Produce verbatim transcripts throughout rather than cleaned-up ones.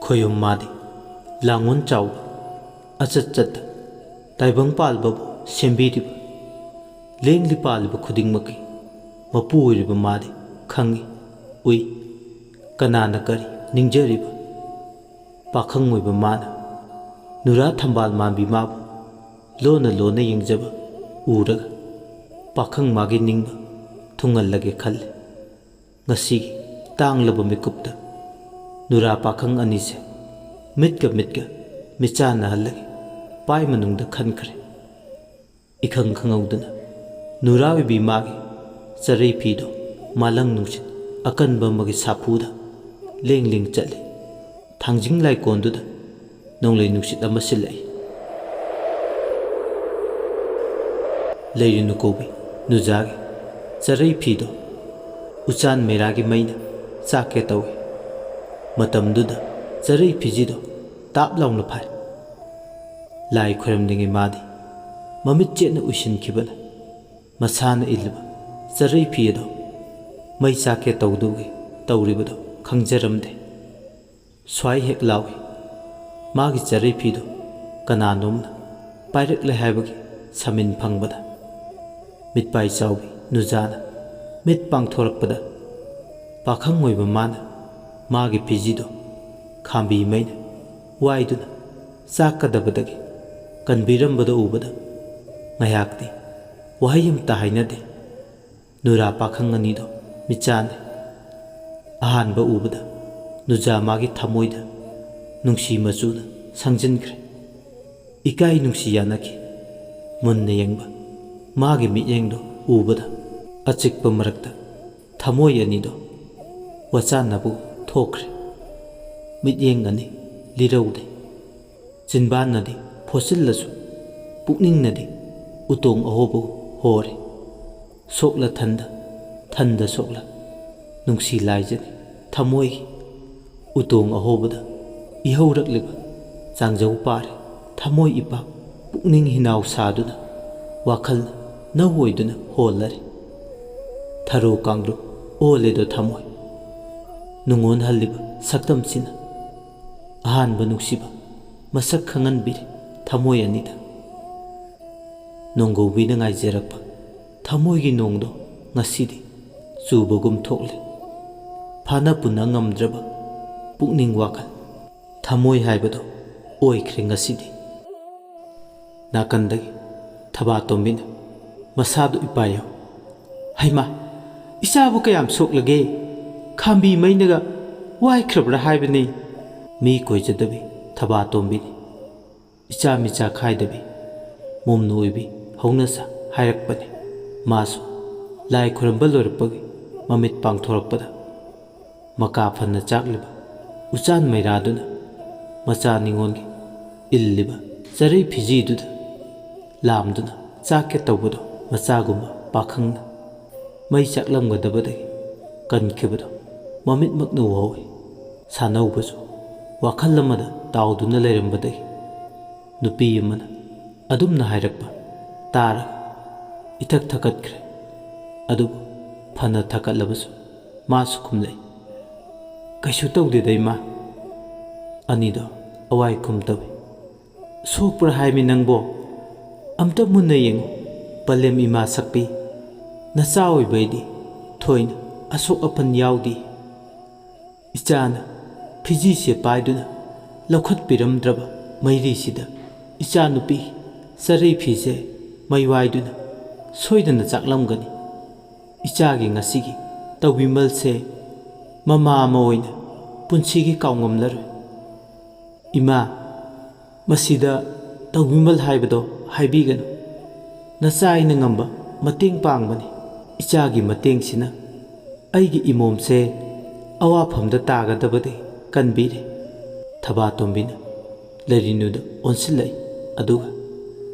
ꯈꯣꯌꯨꯝ ꯃꯥꯗꯤ ꯂꯥꯡꯑꯣꯟ ꯆꯥꯎꯕ, ꯑꯆꯠ ꯆꯠꯇ ꯇꯥꯏꯕꯪ ꯄꯥꯜꯕꯕꯨ ꯁꯦꯝꯕꯤꯔꯤꯕ, ꯂꯦꯡꯂꯤ ꯄꯥꯜꯂꯤꯕ ꯈꯨꯗꯤꯡꯃꯛꯀꯤ ꯃꯄꯨ ꯑꯣꯏꯔꯤꯕ ꯃꯥꯗꯤ ꯈꯪꯏ, ꯎꯏ꯫ ꯀꯅꯥꯅ ꯀꯔꯤ ꯅꯤꯡꯖꯔꯤꯕ? ꯄꯥꯈꯪ ꯑꯣꯏꯕ ꯃꯥꯅ ꯅꯨꯔꯥ ꯊꯝꯕꯥꯜ ꯃꯥꯟꯕꯤ ꯃꯥꯕꯨ ꯂꯣꯟꯅ ꯂꯣꯟꯅ ꯌꯦꯡꯖꯕ ꯎꯔꯒ ꯄꯥꯈꯪ ꯃꯥꯒꯤ ꯅꯤꯡꯕ ꯊꯨꯡꯍꯜꯂꯒꯦ ꯈꯜꯂꯤ꯫ ꯉꯁꯤꯒꯤ ꯇꯥꯡꯂꯕ ꯃꯤꯀꯨꯞꯇ ꯅꯨꯔꯥ ꯄꯥꯈꯪ ꯑꯅꯤꯁꯦ ꯃꯤꯠꯀ ꯃꯤꯠꯀ ꯃꯤꯠꯆꯥꯟꯅꯍꯜꯂꯒꯦ ꯄꯥꯏ ꯃꯅꯨꯡꯗ ꯈꯟꯈ꯭ꯔꯦ꯫ ꯏꯈꯪ ꯈꯪꯍꯧꯗꯅ ꯅꯨꯔꯥ ꯑꯣꯏꯕꯤ ꯃꯥꯒꯤ ꯆꯔꯩ ꯐꯤꯗꯣ ꯃꯥꯂꯪ ꯅꯨꯡꯁꯤꯠ ꯑꯀꯟꯕ ꯑꯃꯒꯤ ꯁꯥꯐꯨꯗ ꯂꯦꯡ ꯂꯦꯡ ꯆꯠꯂꯤ꯫ ꯊꯥꯡꯖꯤꯡ ꯂꯥꯏꯀꯣꯟꯗꯨꯗ ꯅꯣꯡꯂꯩ ꯅꯨꯡꯁꯤꯠ ꯑꯃ ꯁꯤꯜꯂꯛꯏ꯫ ꯂꯩꯔꯨꯅꯨ ꯀꯧꯕꯤ ꯅꯨꯖꯥꯒꯤ ꯆꯔꯩ ꯐꯤꯗꯣ ꯎꯆꯥꯟ ꯃꯩꯔꯥꯒꯤ ꯃꯩꯅ ꯆꯥꯛꯀꯦ ꯇꯧꯏ꯫ ꯃꯇꯝꯗꯨꯗ ꯆꯔꯩ ꯐꯤꯖꯤꯗꯣ ꯇꯥꯞ ꯂꯥꯎꯅ ꯐꯥꯏ꯫ ꯂꯥꯏ ꯈꯣꯏꯔꯝꯂꯤꯉꯩ ꯃꯥꯗꯤ ꯃꯃꯤꯠ ꯆꯦꯠꯅ ꯎꯏꯁꯤꯟꯈꯤꯕꯅ ꯃꯁꯥꯅ ꯏꯜꯂꯤꯕ ꯆꯔꯩ ꯐꯤ ꯑꯗꯣ ꯃꯩ ꯆꯥꯛꯀꯦ ꯇꯧꯗꯨꯒꯤ ꯇꯧꯔꯤꯕꯗꯣ ꯈꯪꯖꯔꯝꯗꯦ꯫ ꯁ꯭ꯋꯥꯏ ꯍꯦꯛ ꯂꯥꯎꯏ꯫ ꯃꯥꯒꯤ ꯆꯔꯩ ꯐꯤꯗꯨ ꯀꯅꯥꯅꯣꯝꯅ ꯄꯥꯏꯔꯛꯂꯦ ꯍꯥꯏꯕꯒꯤ ꯁꯃꯤꯟ ꯐꯪꯕꯗ ꯃꯤꯠꯄꯥꯏ ꯆꯥꯎꯕꯤ ꯅꯨꯖꯥꯅ ꯃꯤꯠ ꯄꯥꯡꯊꯣꯔꯛꯄꯗ ꯄꯥꯈꯪ ꯑꯣꯏꯕ ꯃꯥꯅ ꯃꯥꯒꯤ ꯐꯤꯖꯤꯗꯨ ꯈꯥꯝꯕꯤ ꯃꯩꯅ ꯋꯥꯏꯗꯨꯅ ꯆꯥꯛꯀꯗꯕꯗꯒꯤ ꯀꯟꯕꯤꯔꯝꯕꯗꯨ ꯎꯕꯗ ꯉꯥꯏꯍꯥꯛꯇꯤ ꯋꯥꯍꯩ ꯑꯃꯇ ꯍꯥꯏꯅꯗꯦ꯫ ꯅꯨꯔꯥ ꯄꯥꯈꯪ ꯑꯅꯤꯗꯣ ꯃꯤꯠꯆꯥꯅꯩ꯫ ꯑꯍꯥꯟꯕ ꯎꯕꯗ ꯅꯨꯖꯥ ꯃꯥꯒꯤ ꯊꯃꯣꯏꯗ ꯅꯨꯡꯁꯤ ꯃꯆꯨꯅ ꯁꯪꯖꯤꯟꯈ꯭ꯔꯦ꯫ ꯏꯀꯥꯏ ꯅꯨꯡꯁꯤ ꯌꯥꯅꯈꯤ꯫ ꯃꯨꯟꯅ ꯌꯦꯡꯕ ꯃꯥꯒꯤ ꯃꯤꯠꯌꯦꯡꯗꯣ ꯎꯕꯗ ꯑꯆꯤꯛꯄ ꯃꯔꯛꯇ ꯊꯃꯣꯏ ꯑꯅꯤꯗꯣ ꯋꯥꯆꯥꯟꯅꯕ ꯊꯣꯛꯈ꯭ꯔꯦ꯫ ꯃꯤꯠꯌꯦꯡ ꯑꯅꯤ ꯂꯤꯔꯧꯗꯦ꯫ ꯆꯤꯟꯕꯥꯟꯅꯗꯤ ꯐꯣꯠꯆꯤꯜꯂꯁꯨ ꯄꯨꯛꯅꯤꯡꯅꯗꯤ ꯎꯇꯣꯡ ꯑꯍꯣꯕ ꯍꯣꯔꯦ꯫ ꯁꯣꯛꯂ ꯊꯟꯗ, ꯊꯟꯗ ꯁꯣꯛꯂ ꯅꯨꯡꯁꯤ ꯂꯥꯏꯖꯅꯤ ꯊꯃꯣꯏꯒꯤ ꯎꯇꯣꯡ ꯑꯍꯣꯕꯗ ꯏꯍꯧꯔꯛꯂꯤꯕ ꯆꯥꯡꯖꯧ ꯄꯥꯔꯦ꯫ ꯊꯃꯣꯏ ꯏꯄꯥꯛ ꯄꯨꯛꯅꯤꯡ ꯍꯤꯅꯥꯎ ꯁꯥꯗꯨꯅ ꯋꯥꯈꯜꯅ ꯅꯧ ꯑꯣꯏꯗꯨꯅ ꯍꯣꯜꯂꯔꯦ꯫ ꯊꯔꯣ ꯀꯥꯡꯂꯨꯞ ꯑꯣꯜꯂꯦꯗꯣ ꯊꯃꯣꯏ ꯅꯨꯡꯉꯣꯟꯍꯜꯂꯤꯕ ꯁꯛꯇꯝꯁꯤꯅ꯫ ꯑꯍꯥꯟꯕ ꯅꯨꯡꯁꯤꯕ ꯃꯁꯛ ꯈꯪꯍꯟꯕꯤꯔꯦ ꯊꯃꯣꯏ ꯑꯅꯤꯗ꯫ ꯅꯣꯡꯒꯧꯕꯤꯅ ꯉꯥꯏꯖꯔꯛꯄ ꯊꯃꯣꯏꯒꯤ ꯅꯣꯡꯗꯣ ꯉꯁꯤꯗꯤ ꯆꯨꯕꯒꯨꯝ ꯊꯣꯛꯂꯦ꯫ ꯐꯥꯅ ꯄꯨꯅ ꯉꯝꯗ꯭ꯔꯕ ꯄꯨꯛꯅꯤꯡ ꯋꯥꯈꯜ, ꯊꯃꯣꯏ ꯍꯥꯏꯕꯗꯣ ꯑꯣꯏꯈ꯭ꯔꯦ ꯉꯁꯤꯗꯤ꯫ ꯅꯥꯀꯟꯗꯒꯤ ꯊꯕꯥꯇꯣꯝꯕꯤꯅ ꯃꯁꯥꯗꯨ ꯏꯄꯥꯏꯌꯨ꯫ "ꯍꯩꯃꯥ, ꯏꯆꯥꯕꯨ ꯀꯌꯥꯝ ꯁꯣꯛꯂꯒꯦ? ꯈꯥꯝꯕꯤ ꯃꯩꯅꯒ ꯋꯥꯏꯈ꯭ꯔꯕ꯭ꯔꯥ ꯍꯥꯏꯕꯅꯤ?" ꯃꯤ ꯀꯣꯏꯖꯗꯕꯤ ꯊꯕꯥꯇꯣꯝꯕꯤꯅꯤ꯫ ꯏꯆꯥ ꯃꯤꯆꯥ ꯈꯥꯏꯗꯕꯤ, ꯃꯣꯝꯅ ꯑꯣꯏꯕꯤ ꯍꯧꯅꯁꯥ ꯍꯥꯏꯔꯛꯄꯅꯤ꯫ ꯃꯥꯁꯨ ꯂꯥꯏ ꯈꯨꯔꯝꯕ ꯂꯣꯏꯔꯛꯄꯒꯤ ꯃꯃꯤꯠ ꯄꯥꯡꯊꯣꯔꯛꯄꯗ ꯃꯀꯥ ꯐꯅ ꯆꯥꯛꯂꯤꯕ ꯎꯆꯥꯟ ꯃꯩꯔꯥꯗꯨꯅ ꯃꯆꯥ ꯅꯤꯉꯣꯜꯒꯤ ꯏꯜꯂꯤꯕ ꯆꯔꯩ ꯐꯤꯖꯤꯗꯨꯗ ꯂꯥꯝꯗꯨꯅ ꯆꯥꯛꯀꯦ ꯇꯧꯕꯗꯣ ꯃꯆꯥꯒꯨꯝꯕ ꯄꯥꯈꯪꯅ ꯃꯩ ꯆꯥꯛꯂꯝꯒꯗꯕꯗꯒꯤ ꯀꯟꯈꯤꯕꯗꯣ ꯃꯃꯤꯠꯃꯛꯅ ꯎꯍꯧꯏ꯫ ꯁꯥꯅꯧꯕꯁꯨ ꯋꯥꯈꯜ ꯑꯃꯗ ꯇꯥꯎꯗꯨꯅ ꯂꯩꯔꯝꯕꯗꯒꯤ ꯅꯨꯄꯤ ꯑꯃꯅ ꯑꯗꯨꯝꯅ ꯍꯥꯏꯔꯛꯄ ꯇꯥꯔꯒ ꯏꯊꯛ ꯊꯛꯀꯠꯈ꯭ꯔꯦ꯫ ꯑꯗꯨꯕꯨ ꯐꯅ ꯊꯛꯀꯠꯂꯕꯁꯨ ꯃꯥꯁꯨ ꯈꯨꯝꯂꯛꯏ, "ꯀꯩꯁꯨ ꯇꯧꯗꯦꯗ ꯏꯃꯥ"꯫ ꯑꯅꯤꯗꯣ ꯑꯋꯥꯏ ꯈꯨꯝ ꯇꯧꯏ꯫ "ꯁꯣꯛꯄ꯭ꯔꯥ ꯍꯥꯏꯃꯤ ꯅꯪꯕꯣ? ꯑꯝꯇ ꯃꯨꯟꯅ ꯌꯦꯡꯉꯨ, ꯄꯂꯦꯝ ꯏꯃꯥ ꯁꯛꯄꯤ, ꯅꯆꯥ ꯑꯣꯏꯕꯩꯗꯤ ꯊꯣꯏꯅ ꯑꯁꯣꯛ ꯑꯄꯟ ꯌꯥꯎꯗꯦ꯫ ꯏꯆꯥꯅ ꯐꯤꯖꯤꯁꯦ ꯄꯥꯏꯗꯨꯅ ꯂꯧꯈꯠꯄꯤꯔꯝꯗ꯭ꯔꯕ ꯃꯩꯔꯤꯁꯤꯗ ꯏꯆꯥꯅꯨꯄꯤ ꯆꯔꯩ ꯐꯤꯁꯦ ꯃꯩ ꯋꯥꯏꯗꯨꯅ ꯁꯣꯏꯗꯅ ꯆꯥꯛꯂꯝꯒꯅꯤ꯫ ꯏꯆꯥꯒꯤ ꯉꯁꯤꯒꯤ ꯇꯧꯕꯤꯃꯜꯁꯦ ꯃꯃꯥ ꯑꯃ ꯑꯣꯏꯅ ꯄꯨꯟꯁꯤꯒꯤ ꯀꯥꯎꯉꯝꯂꯔꯣꯏ꯫ ꯏꯃꯥ, ꯃꯁꯤꯗ ꯇꯧꯕꯤꯃꯜ ꯍꯥꯏꯕꯗꯣ ꯍꯥꯏꯕꯤꯒꯅꯨ꯫ ꯅꯆꯥ ꯑꯩꯅ ꯉꯝꯕ ꯃꯇꯦꯡ ꯄꯥꯡꯕꯅꯤ꯫ ꯏꯆꯥꯒꯤ ꯃꯇꯦꯡꯁꯤꯅ ꯑꯩꯒꯤ ꯏꯃꯣꯝꯁꯦ ꯑꯋꯥꯐꯝꯗ ꯇꯥꯒꯗꯕꯗꯒꯤ ꯀꯟꯕꯤꯔꯦ"꯫ ꯊꯕꯥꯇꯣꯝꯕꯤꯅ ꯂꯩꯔꯤꯅꯨꯗ ꯑꯣꯟꯁꯤꯜꯂꯛꯏ꯫ ꯑꯗꯨꯒ,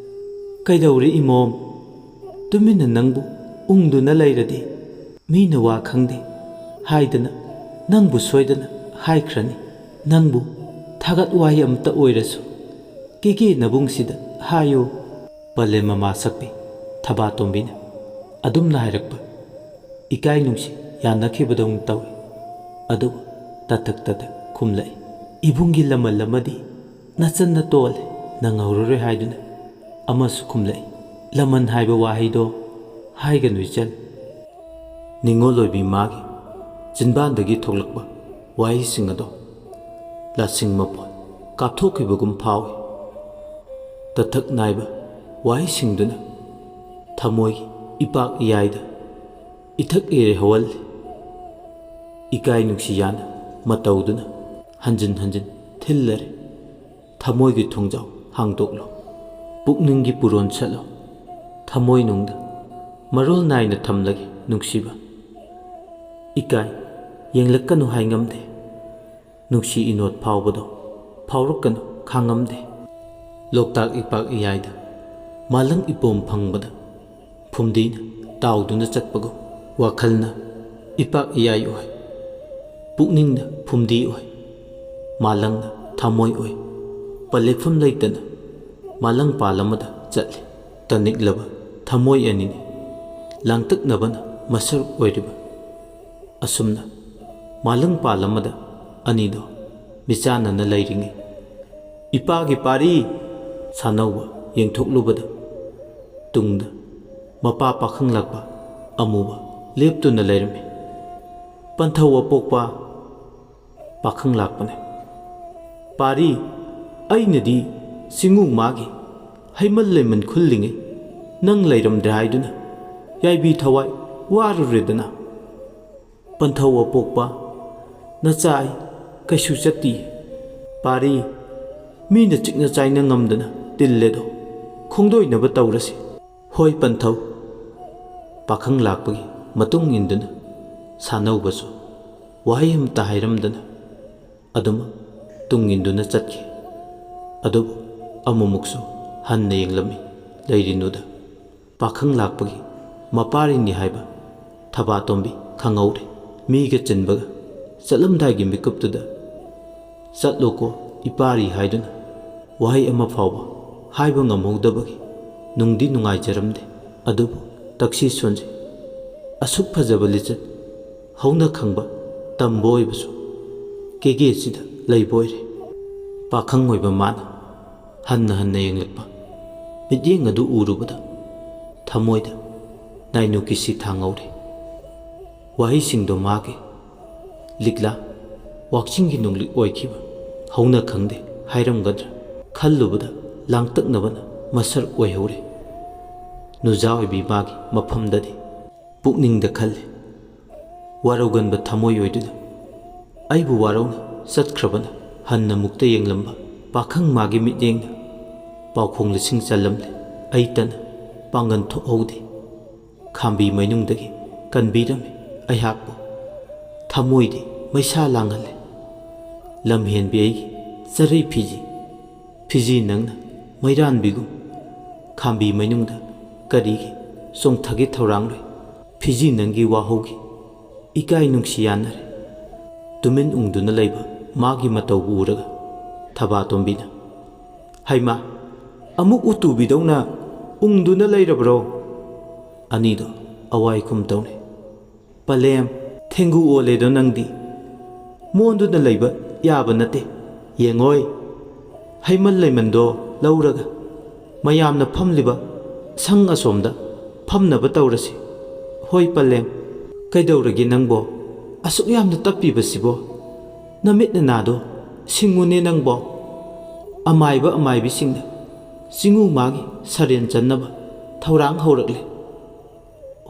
"ꯀꯩꯗꯧꯔꯦ ꯏꯃꯣꯝ? ꯇꯨꯃꯤꯟꯅ ꯅꯪꯕꯨ ꯎꯪꯗꯨꯅ ꯂꯩꯔꯗꯤ ꯃꯤꯅ ꯋꯥ ꯈꯪꯗꯦ ꯍꯥꯏꯗꯅ ꯅꯪꯕꯨ ꯁꯣꯏꯗꯅ ꯍꯥꯏꯈ꯭ꯔꯅꯤ꯫ ꯅꯪꯕꯨ ꯊꯥꯒꯠ ꯋꯥꯍꯩ ꯑꯃꯇ ꯑꯣꯏꯔꯁꯨ ꯀꯦꯀꯦ ꯅꯕꯨꯡꯁꯤꯗ ꯍꯥꯏꯌꯨ"꯫ ꯄꯂꯦꯝ ꯃꯃꯥ ꯁꯛꯄꯤ ꯊꯕꯥꯇꯣꯝꯕꯤꯅ ꯑꯗꯨꯝꯅ ꯍꯥꯏꯔꯛꯄ ꯏꯀꯥꯏ ꯅꯨꯡꯁꯤ ꯌꯥꯅꯈꯤꯕꯗꯧꯅ ꯇꯧꯏ꯫ ꯑꯗꯨꯕꯨ ꯇꯊꯛ ꯇꯊꯛ ꯈꯨꯝꯂꯛꯏ꯫ "ꯏꯕꯨꯡꯒꯤ ꯂꯃꯟ ꯑꯃꯗꯤ ꯅꯆꯟꯅ ꯇꯣꯜꯂꯦ, ꯅꯪꯍꯧꯔꯔꯣꯏ" ꯍꯥꯏꯗꯨꯅ ꯑꯃꯁꯨ ꯈꯨꯝꯂꯛꯏ꯫ "ꯂꯃꯟ ꯍꯥꯏꯕ ꯋꯥꯍꯩꯗꯣ ꯍꯥꯏꯒꯅꯨ ꯏꯆꯟ"꯫ ꯅꯤꯉꯣꯜ ꯑꯣꯏꯕꯤ ꯃꯥꯒꯤ ꯆꯤꯟꯕꯥꯟꯗꯒꯤ ꯊꯣꯛꯂꯛꯄ ꯋꯥꯍꯩꯁꯤꯡ ꯑꯗꯣ ꯂꯥꯁꯤꯡ ꯃꯄꯣꯟ ꯀꯥꯞꯊꯣꯛꯈꯤꯕꯒꯨꯝ ꯐꯥꯎꯏ꯫ ꯇꯊꯛ ꯅꯥꯏꯕ ꯋꯥꯍꯩꯁꯤꯡꯗꯨꯅ ꯊꯃꯣꯏꯒꯤ ꯏꯄꯥꯛ ꯏꯌꯥꯏꯗ ꯏꯊꯛ ꯏꯔꯩ ꯍꯧꯍꯜꯂꯤ꯫ ꯏꯀꯥꯏ ꯅꯨꯡꯁꯤ ꯌꯥꯅ ꯃꯇꯧꯗꯨꯅ ꯍꯟꯖꯤꯟ ꯍꯟꯖꯤꯟ ꯊꯤꯜꯂꯔꯦ꯫ "ꯊꯃꯣꯏꯒꯤ ꯊꯣꯡꯖꯥꯎ ꯍꯥꯡꯗꯣꯛꯂꯣ, ꯄꯨꯛꯅꯤꯡꯒꯤ ꯄꯨꯔꯣꯟ ꯁꯠꯂꯣ, ꯊꯃꯣꯏꯅꯨꯡꯗ ꯃꯔꯣꯜ ꯅꯥꯏꯅ ꯊꯝꯂꯒꯦ ꯅꯨꯡꯁꯤꯕ꯫ ꯏꯀꯥꯏ, ꯌꯦꯡꯂꯛꯀꯅꯨ ꯍꯥꯏ ꯉꯝꯗꯦ, ꯅꯨꯡꯁꯤ ꯏꯅꯣꯠ ꯐꯥꯎꯕꯗꯣ ꯐꯥꯎꯔꯛꯀꯅꯨ ꯈꯥꯡꯉꯝꯗꯦ"꯫ ꯂꯣꯛꯇꯥꯛ ꯏꯄꯥꯛ ꯏꯌꯥꯏꯗ ꯃꯥꯂꯪ ꯏꯄꯣꯝ ꯐꯪꯕꯗ ꯐꯨꯝꯗꯤꯅ ꯇꯥꯎꯗꯨꯅ ꯆꯠꯄꯒꯨꯝ, ꯋꯥꯈꯜꯅ ꯏꯄꯥꯛ ꯏꯌꯥꯏ ꯑꯣꯏ, ꯄꯨꯛꯅꯤꯡꯅ ꯐꯨꯝꯗꯤ ꯑꯣꯏ, ꯃꯥꯂꯪꯅ ꯊꯃꯣꯏ ꯑꯣꯏ꯫ ꯄꯜꯂꯦꯐꯝ ꯂꯩꯇꯅ ꯃꯥꯂꯪ ꯄꯥꯜ ꯑꯃꯗ ꯆꯠꯂꯤ꯫ ꯇꯅꯤꯛꯂꯕ ꯊꯃꯣꯏ ꯑꯅꯤꯅꯤ ꯂꯥꯡꯇꯛꯅꯕꯅ ꯃꯁꯔꯨꯛ ꯑꯣꯏꯔꯤꯕ꯫ ꯑꯁꯨꯝꯅ ꯃꯥꯂꯪ ꯄꯥꯜ ꯑꯃꯗ ꯑꯅꯤꯗꯣ ꯃꯤꯆꯥꯟꯅꯅ ꯂꯩꯔꯤꯉꯩ, "ꯏꯄꯥꯒꯤ ꯄꯥꯔꯤ!" ꯁꯥꯅꯧꯕ ꯌꯦꯡꯊꯣꯛꯂꯨꯕꯗ ꯇꯨꯡꯗ ꯃꯄꯥ ꯄꯥꯈꯪ ꯂꯥꯛꯄ ꯑꯃꯨꯕ ꯂꯦꯞꯇꯨꯅ ꯂꯩꯔꯝꯃꯤ꯫ "ꯄꯟꯊꯧ ꯑꯄꯣꯛꯄ!" ꯄꯥꯈꯪ ꯂꯥꯛꯄꯅꯦ꯫ "ꯄꯥꯔꯤ, ꯑꯩꯅꯗꯤ ꯆꯤꯡꯉꯨ ꯃꯥꯒꯤ ꯍꯩꯃꯟ ꯂꯩꯃꯟ ꯈꯨꯜꯂꯤꯉꯩ ꯅꯪ ꯂꯩꯔꯝꯗ꯭ꯔꯦ ꯍꯥꯏꯗꯨꯅ ꯌꯥꯏꯕꯤ ꯊꯋꯥꯏ ꯋꯥꯔꯨꯔꯦꯗꯅ꯫ ꯄꯟꯊꯧ ꯑꯄꯣꯛꯄ, ꯅꯆꯥ ꯑꯩ ꯀꯩꯁꯨ ꯆꯠꯇꯤꯌꯦ꯫ ꯄꯥꯔꯤ, ꯃꯤꯅ ꯆꯤꯛꯅ ꯆꯥꯏꯅ ꯉꯝꯗꯅ ꯇꯤꯜꯂꯦꯗꯣ ꯈꯣꯡꯗꯣꯏꯅꯕ ꯇꯧꯔꯁꯤ"꯫ "ꯍꯣꯏ ꯄꯟꯊꯧ"꯫ ꯄꯥꯈꯪ ꯂꯥꯛꯄꯒꯤ ꯃꯇꯨꯡ ꯏꯟꯗꯨꯅ ꯁꯥꯅꯧꯕꯁꯨ ꯋꯥꯍꯩ ꯑꯃꯇ ꯍꯥꯏꯔꯝꯗꯅ ꯑꯗꯨꯃꯛ ꯇꯨꯡ ꯏꯟꯗꯨꯅ ꯆꯠꯈꯤ꯫ ꯑꯗꯨꯕꯨ ꯑꯃꯨꯛꯃꯨꯛꯁꯨ ꯍꯟꯅ ꯌꯦꯡꯂꯝꯃꯤ ꯂꯩꯔꯤꯅꯨꯗ꯫ ꯄꯥꯈꯪ ꯂꯥꯛꯄꯒꯤ ꯃꯄꯥꯔꯤꯅꯤ ꯍꯥꯏꯕ ꯊꯕꯥꯇꯣꯝꯕꯤ ꯈꯪꯍꯧꯔꯦ꯫ ꯃꯤꯒ ꯆꯤꯟꯕꯒ ꯆꯠꯂꯝꯗꯥꯏꯒꯤ ꯃꯤꯀꯨꯞꯇꯨꯗ "ꯆꯠꯂꯣꯀꯣ ꯏꯄꯥꯔꯤ" ꯍꯥꯏꯗꯨꯅ ꯋꯥꯍꯩ ꯑꯃ ꯐꯥꯎꯕ ꯍꯥꯏꯕ ꯉꯝꯍꯧꯗꯕꯒꯤ ꯅꯨꯡꯗꯤ ꯅꯨꯡꯉꯥꯏꯖꯔꯝꯗꯦ꯫ ꯑꯗꯨꯕꯨ ꯇꯛꯁꯤ ꯁꯣꯟꯖꯩ꯫ ꯑꯁꯨꯛ ꯐꯖꯕ ꯂꯤꯆꯠ ꯍꯧꯅ ꯈꯪꯕ ꯇꯝꯕ ꯑꯣꯏꯕꯁꯨ ꯀꯦꯒꯦꯁꯤꯗ ꯂꯩꯕ ꯑꯣꯏꯔꯦ꯫ ꯄꯥꯈꯪ ꯑꯣꯏꯕ ꯃꯥꯅ ꯍꯟꯅ ꯍꯟꯅ ꯌꯦꯡꯂꯛꯄ ꯃꯤꯠꯌꯦꯡ ꯑꯗꯨ ꯎꯔꯨꯕꯗ ꯊꯃꯣꯏꯗ ꯅꯥꯏꯅꯨ ꯀꯤꯁꯤ ꯊꯥꯡꯍꯧꯔꯦ꯫ ꯋꯥꯍꯩꯁꯤꯡꯗꯣ ꯃꯥꯒꯤ ꯂꯤꯛꯂꯥ ꯋꯥꯛꯆꯤꯡꯒꯤ ꯅꯣꯡꯂꯤꯛ ꯑꯣꯏꯈꯤꯕ ꯍꯧꯅ ꯈꯪꯗꯦ ꯍꯥꯏꯔꯝꯒꯗ꯭ꯔꯥ ꯈꯜꯂꯨꯕꯗ ꯂꯥꯡꯇꯛꯅꯕꯅ ꯃꯁꯔ ꯑꯣꯏꯍꯧꯔꯦ꯫ ꯅꯨꯖꯥ ꯑꯣꯏꯕꯤ ꯃꯥꯒꯤ ꯃꯐꯝꯗꯗꯤ ꯄꯨꯛꯅꯤꯡꯗ ꯈꯜꯂꯤ꯫ ꯋꯥꯔꯧꯒꯟꯕ ꯊꯃꯣꯏ ꯑꯣꯏꯗꯨꯅ ꯑꯩꯕꯨ ꯋꯥꯔꯧꯅ ꯆꯠꯈ꯭ꯔꯕꯅ ꯍꯟꯅ ꯃꯨꯛꯇ ꯌꯦꯡꯂꯝꯕ ꯄꯥꯈꯪ ꯃꯥꯒꯤ ꯃꯤꯠꯌꯦꯡꯅ ꯄꯥꯎꯈꯣꯡ ꯂꯤꯁꯤꯡ ꯆꯜꯂꯝꯂꯦ꯫ ꯑꯩꯇꯅ ꯄꯥꯡꯒꯟ ꯊꯣꯛꯍꯧꯗꯦ꯫ ꯈꯥꯝꯕꯤ ꯃꯩꯅꯨꯡꯗꯒꯤ ꯀꯟꯕꯤꯔꯝꯃꯤ ꯑꯩꯍꯥꯛꯄꯨ꯫ ꯊꯃꯣꯏꯗꯤ ꯃꯩꯁꯥ ꯂꯥꯡꯍꯜꯂꯦ꯫ ꯂꯝꯍꯦꯟꯕꯤ ꯑꯩꯒꯤ ꯆꯔꯩ ꯐꯤꯖꯤ, ꯐꯤꯖꯤ ꯅꯪꯅ ꯃꯩꯔꯥꯟꯕꯤꯒꯨꯝ ꯈꯥꯝꯕꯤ ꯃꯩꯅꯨꯡꯗ ꯀꯔꯤꯒꯤ ꯆꯣꯡꯊꯒꯦ ꯊꯧꯔꯥꯡꯂꯣꯏ? ꯐꯤꯖꯤ ꯅꯪꯒꯤ ꯋꯥꯍꯧꯒꯤ ꯏꯀꯥꯏ ꯅꯨꯡꯁꯤ ꯌꯥꯅꯔꯦ꯫ ꯇꯨꯃꯤꯟ ꯎꯪꯗꯨꯅ ꯂꯩꯕ ꯃꯥꯒꯤ ꯃꯇꯧꯕꯨ ꯎꯔꯒ ꯊꯕꯥꯇꯣꯝꯕꯤꯅ, "ꯍꯩꯃꯥ, ꯑꯃꯨꯛ ꯎꯇꯨꯕꯤꯗꯧꯅ ꯎꯪꯗꯨꯅ ꯂꯩꯔꯕ꯭ꯔꯣ?" ꯑꯅꯤꯗꯣ ꯑꯋꯥꯏ ꯈꯨꯝ ꯇꯧꯅꯩ꯫ "ꯄꯂꯦꯝ, ꯊꯦꯡꯒꯨ ꯑꯣꯜꯂꯦꯗꯣ ꯅꯪꯗꯤ꯫ ꯃꯣꯟꯗꯨꯅ ꯂꯩꯕ ꯌꯥꯕ ꯅꯠꯇꯦ꯫ ꯌꯦꯡꯉꯣꯏ, ꯍꯩꯃꯟ ꯂꯩꯃꯟꯗꯣ ꯂꯧꯔꯒ ꯃꯌꯥꯝꯅ ꯐꯝꯂꯤꯕ ꯁꯪ ꯑꯁꯣꯝꯗ ꯐꯝꯅꯕ ꯇꯧꯔꯁꯤ꯫ ꯍꯣꯏ ꯄꯂꯦꯝ, ꯀꯩꯗꯧꯔꯒꯦ ꯅꯪꯕꯣ? ꯑꯁꯨꯛ ꯌꯥꯝꯅ ꯇꯞꯄꯤꯕꯁꯤꯕꯣ? ꯅꯃꯤꯠ ꯅꯅꯥꯗꯣ ꯁꯤꯡꯉꯨꯅꯦ ꯅꯪꯕꯣ?" ꯑꯃꯥꯏꯕ ꯑꯃꯥꯏꯕꯤꯁꯤꯡꯅ ꯆꯤꯡꯉꯨ ꯃꯥꯒꯤ ꯁꯔꯦꯟ ꯆꯟꯅꯕ ꯊꯧꯔꯥꯡ ꯍꯧꯔꯛꯂꯦ꯫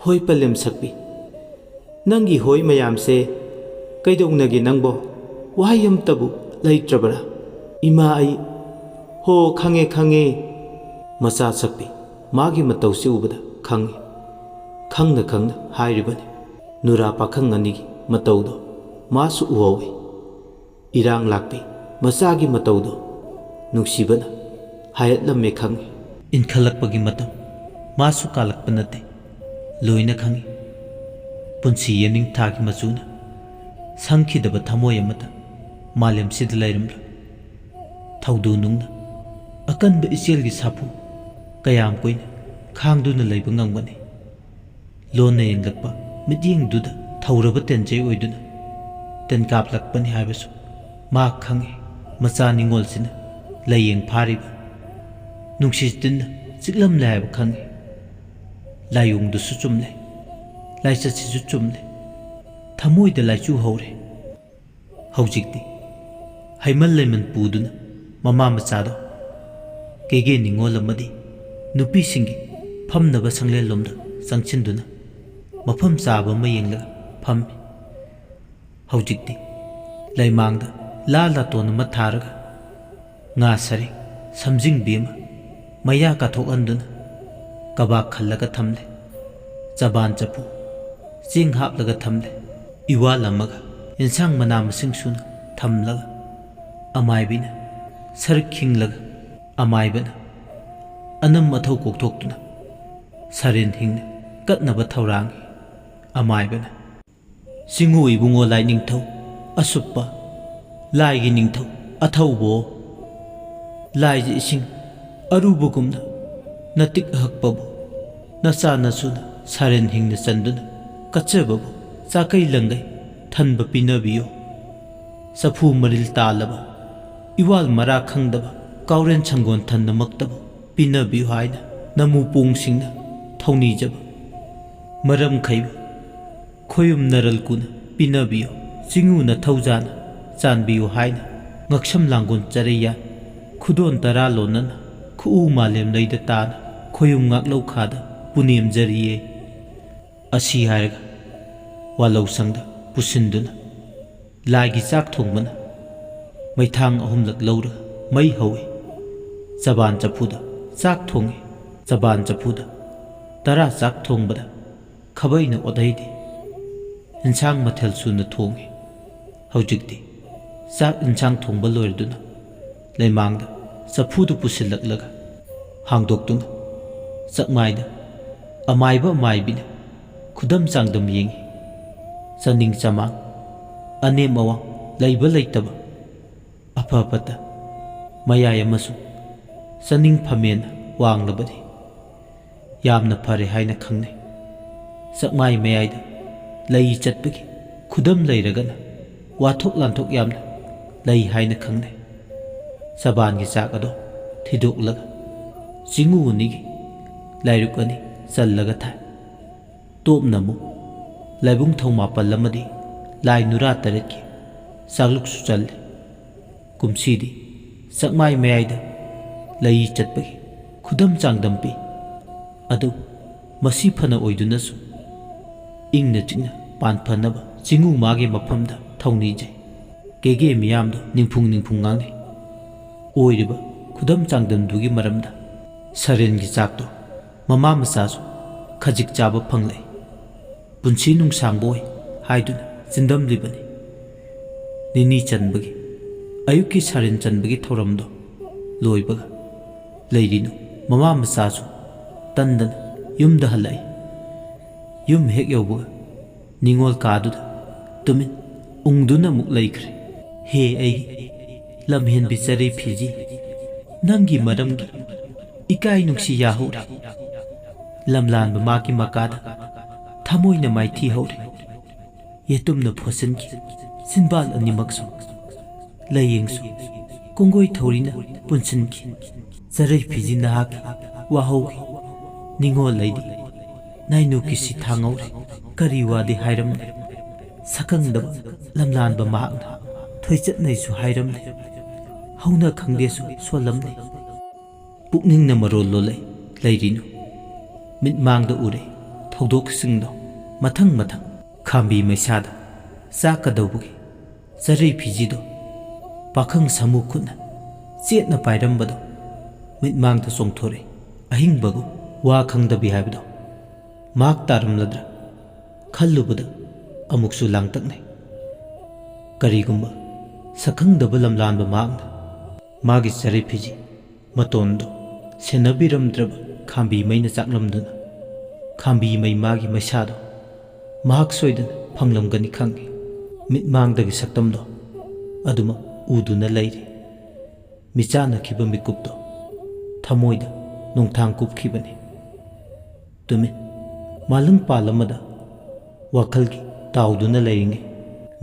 "ꯍꯣꯏ ꯄꯂꯦꯝ ꯁꯛꯄꯤ, ꯅꯪꯒꯤ ꯍꯣꯏ ꯃꯌꯥꯝꯁꯦ ꯀꯩꯗꯧꯅꯒꯦ ꯅꯪꯕꯣ? ꯋꯥꯍꯩ ꯑꯝꯇꯕꯨ ꯂꯩꯇ꯭ꯔꯕ꯭ꯔꯥ? ꯏꯃꯥ ꯑꯩ, ꯍꯣ, ꯈꯪꯉꯦ, ꯈꯪꯉꯦ꯫" ꯃꯆꯥ ꯁꯛꯄꯤ ꯃꯥꯒꯤ ꯃꯇꯧꯁꯤ ꯎꯕꯗ ꯈꯪꯉꯤ꯫ ꯈꯪꯅ ꯈꯪꯅ ꯍꯥꯏꯔꯤꯕꯅꯤ꯫ ꯅꯨꯔꯥ ꯄꯥꯈꯪ ꯑꯅꯤꯒꯤ ꯃꯇꯧꯗꯣ ꯃꯥꯁꯨ ꯎꯍꯧꯏ꯫ ꯏꯔꯥꯡ ꯂꯥꯛꯄꯤ ꯃꯆꯥꯒꯤ ꯃꯇꯧꯗꯣ ꯅꯨꯡꯁꯤꯕꯅ ꯍꯥꯏꯍꯠꯂꯝꯃꯦ ꯈꯪꯉꯤ꯫ ꯏꯟꯈꯠꯂꯛꯄꯒꯤ ꯃꯇꯝ ꯃꯥꯁꯨ ꯀꯥꯜꯂꯛꯄ ꯅꯠꯇꯦ, ꯂꯣꯏꯅ ꯈꯪꯉꯤ꯫ ꯄꯨꯟꯁꯤ ꯌꯦꯅꯤꯡꯊꯥꯒꯤ ꯃꯆꯨꯅ ꯁꯪꯈꯤꯗꯕ ꯊꯃꯣꯏ ꯑꯃꯇ ꯃꯥꯂꯦꯝꯁꯤꯗ ꯂꯩꯔꯝꯂꯣꯏ꯫ ꯊꯧꯗꯨ ꯅꯨꯡꯅ ꯑꯀꯟꯕ ꯏꯆꯦꯜꯒꯤ ꯁꯥꯐꯨ ꯀꯌꯥꯝ ꯀꯨꯏꯅ ꯈꯥꯡꯗꯨꯅ ꯂꯩꯕ ꯉꯝꯒꯅꯤ? ꯂꯣꯟꯅ ꯌꯦꯡꯂꯛꯄ ꯃꯤꯠꯌꯦꯡꯗꯨꯗ ꯊꯧꯔꯕ ꯇꯦꯟꯖꯩ ꯑꯣꯏꯗꯨꯅ ꯇꯦꯟꯀꯥꯞꯂꯛꯄꯅꯤ ꯍꯥꯏꯕꯁꯨ ꯃꯥ ꯈꯪꯏ, ꯃꯆꯥ ꯅꯤꯉꯣꯜꯁꯤꯅ ꯂꯥꯏꯌꯦꯡ ꯐꯥꯔꯤꯕ ꯅꯨꯡꯁꯤ ꯇꯤꯟꯅ ꯆꯤꯛꯂꯝꯂꯦ ꯍꯥꯏꯕ ꯈꯪꯏ꯫ ꯂꯥꯏꯑꯣꯡꯗꯨꯁꯨ ꯆꯨꯝꯂꯦ, ꯂꯥꯏꯆꯠꯁꯤꯁꯨ ꯆꯨꯝꯂꯦ꯫ ꯊꯃꯣꯏꯗ ꯂꯥꯏꯆꯨ ꯍꯧꯔꯦ꯫ ꯍꯧꯖꯤꯛꯇꯤ ꯍꯩꯃꯟ ꯂꯩꯃꯟ ꯄꯨꯗꯨꯅ ꯃꯃꯥ ꯃꯆꯥꯗꯣ ꯀꯦꯒꯦ ꯅꯤꯉꯣꯜ ꯑꯃꯗꯤ ꯅꯨꯄꯤꯁꯤꯡꯒꯤ ꯐꯝꯅꯕ ꯁꯪꯂꯦꯟꯂꯣꯝꯗ ꯆꯪꯁꯤꯟꯗꯨꯅ ꯃꯐꯝ ꯆꯥꯕ ꯑꯃ ꯌꯦꯡꯂꯒ ꯐꯝꯃꯤ꯫ ꯍꯧꯖꯤꯛꯇꯤ ꯂꯩꯃꯥꯡꯗ ꯂꯥ ꯂꯥꯇꯣꯟ ꯑꯃ ꯊꯥꯔꯒ ꯉꯥ ꯁꯔꯦꯡ ꯁꯝꯖꯤꯡꯕꯤ ꯑꯃ ꯃꯌꯥ ꯀꯥꯊꯣꯛꯍꯟꯗꯨꯅ ꯀꯕꯥꯛ ꯈꯜꯂꯒ ꯊꯝꯂꯦ꯫ ꯆꯕꯥꯟ ꯆꯐꯨ, ꯆꯦꯡ ꯍꯥꯞꯂꯒ ꯊꯝꯂꯦ꯫ ꯏꯋꯥꯜ ꯑꯃꯒ ꯌꯦꯟꯁꯥꯡ ꯃꯅꯥ ꯃꯁꯤꯡ ꯁꯨꯅ ꯊꯝꯂꯒ ꯑꯃꯥꯏꯕꯤꯅ ꯁꯔꯨꯛ ꯈꯤꯡꯂꯒ ꯑꯃꯥꯏꯕꯅ ꯑꯅꯝ ꯑꯊꯧ ꯀꯣꯛꯊꯣꯛꯇꯨꯅ ꯁꯔꯦꯟ ꯍꯤꯡꯅ ꯀꯠꯅꯕ ꯊꯧꯔꯥꯡꯏ꯫ ꯑꯃꯥꯏꯕꯅ ꯆꯤꯡꯉꯨ ꯏꯕꯨꯡꯉꯣ ꯂꯥꯏ ꯅꯤꯡꯊꯧ ꯑꯁꯨꯞꯄ, ꯂꯥꯏꯒꯤ ꯅꯤꯡꯊꯧ ꯑꯊꯧꯕꯣ, ꯂꯥꯏꯒꯤ ꯏꯁꯤꯡ ꯑꯔꯨꯕꯒꯨꯝꯅ ꯅꯇꯤꯛ ꯍꯛꯄꯕꯨ ꯅꯆꯥ ꯅꯁꯨꯅ ꯁꯥꯔꯦꯟ ꯍꯤꯡꯅ ꯆꯟꯗꯨꯅ ꯀꯠꯆꯕꯕꯨ ꯆꯥꯀꯩ ꯂꯪꯒꯩ ꯊꯟꯕ ꯄꯤꯅꯕꯤꯌꯨ꯫ ꯆꯐꯨ ꯃꯔꯤꯜ ꯇꯥꯜꯂꯕ, ꯏꯋꯥꯜ ꯃꯔꯥ ꯈꯪꯗꯕ ꯀꯥꯎꯔꯦꯟ ꯁꯪꯒꯣꯟ ꯊꯟꯅꯃꯛꯇꯕꯨ ꯄꯤꯅꯕꯤꯌꯨ ꯍꯥꯏꯅ ꯅꯃꯨ ꯄꯣꯡꯁꯤꯡꯅ ꯊꯧꯅꯤꯖꯕ ꯃꯔꯝ ꯈꯩꯕ ꯈꯣꯌꯨꯝ ꯅꯔꯜ ꯀꯨꯅ ꯄꯤꯅꯕꯤꯌꯨ, ꯆꯤꯡꯉꯨꯅ ꯊꯧꯖꯥꯅ ꯆꯥꯟꯕꯤꯌꯨ ꯍꯥꯏꯅ ꯉꯛꯁꯝ ꯂꯥꯡꯒꯣꯜ ꯆꯔꯩꯌꯥ ꯈꯨꯗꯣꯟ ꯇꯔꯥ ꯂꯣꯟꯅꯅ ꯈꯨꯎ ꯃꯥꯂꯦꯝ ꯂꯩꯗ ꯇꯥꯅ ꯈꯣꯌꯨꯝ ꯉꯥꯛꯂꯧ ꯈꯥꯗ ꯄꯨꯅꯦꯝꯖꯔꯤꯌꯦ꯫ ꯑꯁꯤ ꯍꯥꯏꯔꯒ ꯋꯥꯂꯧꯁꯪꯗ ꯄꯨꯁꯤꯟꯗꯨꯅ ꯂꯥꯏꯒꯤ ꯆꯥꯛ ꯊꯣꯡꯕꯅ ꯃꯩꯊꯥꯡ ꯑꯍꯨꯝꯂꯛ ꯂꯧꯔꯒ ꯃꯩ ꯍꯧꯏ꯫ ꯆꯕꯥꯟ ꯆꯐꯨꯗ ꯆꯥꯛ ꯊꯣꯡꯏ꯫ ꯆꯕꯥꯟ ꯆꯐꯨꯗ ꯇꯔꯥ ꯆꯥꯛ ꯊꯣꯡꯕꯗ ꯈꯥꯕꯩꯅ ꯑꯣꯠꯍꯩꯗꯦ꯫ ꯏꯟꯁꯥꯡ ꯃꯊꯦꯜ ꯁꯨꯅ ꯊꯣꯡꯏ꯫ ꯍꯧꯖꯤꯛꯇꯤ ꯆꯥꯛ ꯏꯟꯁꯥꯡ ꯊꯣꯡꯕ ꯂꯣꯏꯔꯗꯨꯅ ꯂꯩꯃꯥꯡꯗ ꯆꯐꯨꯗꯨ ꯄꯨꯁꯤꯜꯂꯛꯂꯒ ꯍꯥꯡꯗꯣꯛꯇꯨꯅ ꯆꯥꯛꯃꯥꯏꯗ ꯑꯃꯥꯏꯕ ꯑꯃꯥꯏꯕꯤꯅ ꯈꯨꯗꯝ ꯆꯥꯡꯗꯝ ꯌꯦꯡꯏ꯫ ꯆꯥꯅꯤꯡ ꯆꯃꯥꯡ, ꯑꯅꯦꯝ ꯑꯋꯥꯡ, ꯂꯩꯕ ꯂꯩꯇꯕ, ꯑꯐ ꯐꯠꯇ, ꯃꯌꯥꯏ ꯑꯃꯁꯨꯡ ꯆꯥꯅꯤꯡ ꯐꯝꯃꯦꯟ ꯋꯥꯡꯂꯕꯗꯤ ꯌꯥꯝꯅ ꯐꯔꯦ ꯍꯥꯏꯅ ꯈꯪꯅꯩ꯫ ꯆꯥꯛꯃꯥꯏ ꯃꯌꯥꯏꯗ ꯂꯩ ꯆꯠꯄꯒꯤ ꯈꯨꯗꯝ ꯂꯩꯔꯒꯅ ꯋꯥꯊꯣꯛ ꯂꯥꯟꯊꯣꯛ ꯌꯥꯝꯅ ꯂꯩ ꯍꯥꯏꯅ ꯈꯪꯅꯩ꯫ ꯆꯕꯥꯟꯒꯤ ꯆꯥꯛ ꯑꯗꯣ ꯊꯤꯗꯣꯛꯂꯒ ꯆꯤꯡꯉꯨ ꯑꯅꯤꯒꯤ ꯂꯥꯏꯔꯨꯛ ꯑꯅꯤ ꯆꯜꯂꯒ ꯊꯥꯏ꯫ ꯇꯣꯞꯅ ꯑꯃꯨꯛ ꯂꯥꯏꯕꯨꯡ ꯊꯧ ꯃꯥꯄꯜ ꯑꯃꯗꯤ ꯂꯥꯏ ꯅꯨꯔꯥ ꯇꯔꯦꯠꯀꯤ ꯆꯥꯛꯂꯨꯛꯁꯨ ꯆꯜꯂꯤ꯫ ꯀꯨꯝꯁꯤꯗꯤ ꯆꯥꯛꯃꯥꯏ ꯃꯌꯥꯏꯗ ꯂꯩ ꯆꯠꯄꯒꯤ ꯈꯨꯗꯝ ꯆꯥꯡꯗꯝ ꯄꯤ꯫ ꯑꯗꯨꯕꯨ ꯃꯁꯤ ꯐꯅ ꯑꯣꯏꯗꯨꯅꯁꯨ ꯏꯪꯅ ꯆꯤꯛꯅ ꯄꯥꯟꯐꯅꯕ ꯆꯤꯡꯉꯨ ꯃꯥꯒꯤ ꯃꯐꯝꯗ ꯊꯧꯅꯤꯖꯩ꯫ ꯀꯦꯒꯦ ꯃꯤꯌꯥꯝꯗꯣ ꯅꯤꯡꯐꯨꯡ ꯅꯤꯡꯐꯨꯡ ꯉꯥꯡꯅꯩ꯫ ꯑꯣꯏꯔꯤꯕ ꯈꯨꯗꯝ ꯆꯥꯡꯗꯝꯗꯨꯒꯤ ꯃꯔꯝꯗ ꯁꯔꯦꯟꯒꯤ ꯆꯥꯛꯇꯣ ꯃꯃꯥ ꯃꯆꯥꯁꯨ ꯈꯖꯤꯛ ꯆꯥꯕ ꯐꯪꯂꯛꯏ꯫ ꯄꯨꯟꯁꯤ ꯅꯨꯡꯁꯥꯡꯕ ꯑꯣꯏ ꯍꯥꯏꯗꯨꯅ ꯆꯤꯟꯗꯝꯂꯤꯕꯅꯤ꯫ ꯅꯤꯅꯤ ꯆꯟꯕꯒꯤ ꯑꯌꯨꯛꯀꯤ ꯁꯔꯦꯟ ꯆꯟꯕꯒꯤ ꯊꯧꯔꯝꯗꯣ ꯂꯣꯏꯕꯒ ꯂꯩꯔꯤꯅꯨ ꯃꯃꯥ ꯃꯆꯥꯁꯨ ꯇꯟꯗꯅ ꯌꯨꯝꯗ ꯍꯜꯂꯛꯏ꯫ ꯌꯨꯝ ꯍꯦꯛ ꯌꯧꯕꯒ ꯅꯤꯉꯣꯜ ꯀꯥꯗꯨꯗ ꯇꯨꯃꯤꯟ ꯎꯪꯗꯨꯅ ꯑꯃꯨꯛ ꯂꯩꯈ꯭ꯔꯦ꯫ ꯍꯦ ꯑꯩꯒꯤ ꯂꯝꯍꯦꯟꯕꯤ ꯆꯔꯩ ꯐꯤꯖꯤ, ꯅꯪꯒꯤ ꯃꯔꯝꯒꯤ ꯏꯀꯥꯏ ꯅꯨꯡꯁꯤ ꯌꯥꯍꯧꯔꯦ꯫ ꯂꯝꯂꯥꯟꯕ ꯃꯥꯒꯤ ꯃꯀꯥꯗ ꯊꯃꯣꯏꯅ ꯃꯥꯏꯊꯤ ꯍꯧꯔꯦ꯫ ꯌꯦꯇꯨꯝꯅ ꯐꯣꯠꯆꯤꯟꯈꯤ ꯆꯤꯟꯕꯥꯜ ꯑꯅꯤꯃꯛꯁꯨ꯫ ꯂꯥꯏꯌꯦꯡꯁꯨ ꯀꯣꯡꯒꯣꯏ ꯊꯧꯔꯤꯅ ꯄꯨꯟꯁꯤꯟꯈꯤ꯫ ꯆꯔꯩ ꯐꯤꯖꯤ ꯅꯍꯥꯛꯀꯤ ꯋꯥꯍꯧꯒꯤ ꯅꯤꯡꯉꯣꯜ ꯑꯩꯗꯤ ꯅꯥꯏꯅꯨ ꯀꯤꯁꯤ ꯊꯥꯡꯍꯧꯔꯦ꯫ ꯀꯔꯤ ꯋꯥꯗꯤ ꯍꯥꯏꯔꯝꯂꯦ꯫ ꯁꯛꯈꯪꯗꯕ ꯂꯝꯂꯥꯟꯕ ꯃꯍꯥꯛꯅ ꯊꯣꯏꯆꯠꯅꯩꯁꯨ ꯍꯥꯏꯔꯝꯂꯦ꯫ ꯍꯧꯅ ꯈꯪꯗꯦꯁꯨ ꯁꯣꯜꯂꯝꯂꯦ꯫ ꯄꯨꯛꯅꯤꯡꯅ ꯃꯔꯣꯜ ꯂꯣꯜꯂꯦ ꯂꯩꯔꯤꯅꯨ꯫ ꯃꯤꯠꯃꯥꯡꯗ ꯎꯔꯦ ꯊꯧꯗꯣꯛꯁꯤꯡꯗꯣ ꯃꯊꯪ ꯃꯊꯪ꯫ ꯈꯥꯝꯕꯤ ꯃꯩꯁꯥꯗ ꯆꯥꯛꯀꯗꯧꯕꯒꯤ ꯆꯔꯩ ꯐꯤꯖꯤꯗꯣ ꯄꯥꯈꯪ ꯁꯥꯃꯨ ꯈꯨꯠꯅ ꯆꯦꯠꯅ ꯄꯥꯏꯔꯝꯕꯗꯣ ꯃꯤꯠꯃꯥꯡꯗ ꯆꯣꯡꯊꯣꯔꯛꯏ꯫ ꯑꯍꯤꯡꯕꯒꯨꯝ ꯋꯥ ꯈꯪꯗꯕꯤ ꯍꯥꯏꯕꯗꯣ ꯃꯍꯥꯛ ꯇꯥꯔꯝꯂꯗ꯭ꯔꯥ ꯈꯜꯂꯨꯕꯗ ꯑꯃꯨꯛꯁꯨ ꯂꯥꯡꯇꯛꯅꯩ꯫ ꯀꯔꯤꯒꯨꯝꯕ ꯁꯛꯈꯪꯗꯕ ꯂꯝꯂꯥꯟꯕ ꯃꯍꯥꯛꯅ ꯃꯥꯒꯤ ꯆꯔꯩ ꯐꯤꯖꯤ ꯃꯇꯣꯟꯗꯨ ꯁꯦꯟꯅꯕꯤꯔꯝꯗ꯭ꯔꯕ ꯈꯥꯝꯕꯤ ꯃꯩꯅ ꯆꯥꯛꯂꯝꯗꯨꯅ ꯈꯥꯝꯕꯤ ꯃꯩ ꯃꯥꯒꯤ ꯃꯩꯁꯥꯗꯣ ꯃꯍꯥꯛ ꯁꯣꯏꯗꯅ ꯐꯪꯂꯝꯒꯅꯤ ꯈꯪꯏ꯫ ꯃꯤꯠꯃꯥꯡꯗꯒꯤ ꯁꯛꯇꯝꯗꯣ ꯑꯗꯨꯃꯛ ꯎꯗꯨꯅ ꯂꯩꯔꯤ꯫ ꯃꯤꯆꯥꯟꯅꯈꯤꯕ ꯃꯤꯀꯨꯞꯇꯣ ꯊꯃꯣꯏꯗ ꯅꯣꯡꯊꯥꯡ ꯀꯨꯞꯈꯤꯕꯅꯤ꯫ ꯇꯨꯃꯤꯟ ꯃꯥꯂꯪ ꯄꯥꯜ ꯑꯃꯗ ꯋꯥꯈꯜꯒꯤ ꯇꯥꯎꯗꯨꯅ ꯂꯩꯔꯤꯉꯩ